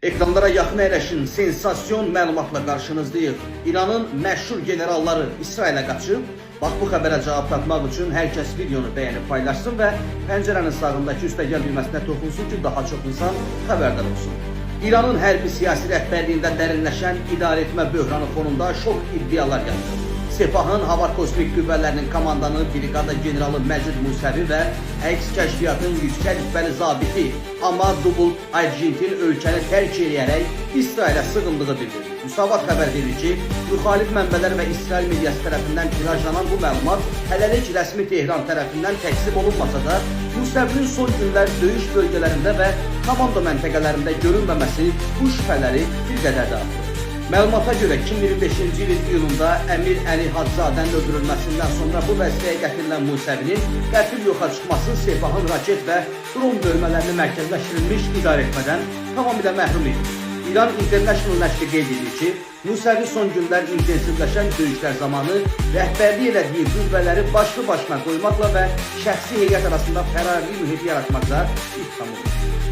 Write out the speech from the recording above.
Ekranlara yaxın əyləşin, sensasyon məlumatla qarşınızdayıq. İranın məşhur generalları İsrailə qaçıb. Bax bu xəbərə cavab tapmaq üçün hər kəs videonu bəyənib paylaşsın və pəncərənin sağındakı üstəgəl düyməsinə toxunsun ki, daha çox insan xəbərdar olsun. İranın hərbi siyasi rəhbərliyində dərinləşən idarəetmə böhranı fonunda şok iddialar yaranır. Sepahın hava kosmik qüvvələrinin komandanı briqada generalı Məcid Musəvi və əks kəşfiyyatın yüksək rütbəli zabiti Amma Dubul Argentin ölkəni tərk eləyərək İsrailə sığındığı bildirilir. Müsavat xəbər verir ki, müxalif mənbələr və İsrail mediası tərəfindən tirajlanan bu məlumat hələlik rəsmi Tehran tərəfindən təkzib olunmasa da, Musəvinin son günlər döyüş bölgələrində və komando məntəqələrində görünməməsi bu şübhələri bir qədər də artırır. Məlumata görə 2025-ci ilin iyununda Əmir Əli Hacızadənin öldürülməsindən sonra bu vəzifəyə gətirilən Musəvinin qəfil yoxa çıxması Sepahın raket və dron bölmələrini mərkəzləşdirilmiş idarəetmədən tamamilə məhrum edir. İran International nəşri qeyd edir ki, Musəvi son günlər intensivləşən döyüşlər zamanı rəhbərlik elədiyi qüvvələri başlı başına qoymaqla və şəxsi heyət arasında fərarlı mühit yaratmaqda ittiham olunur.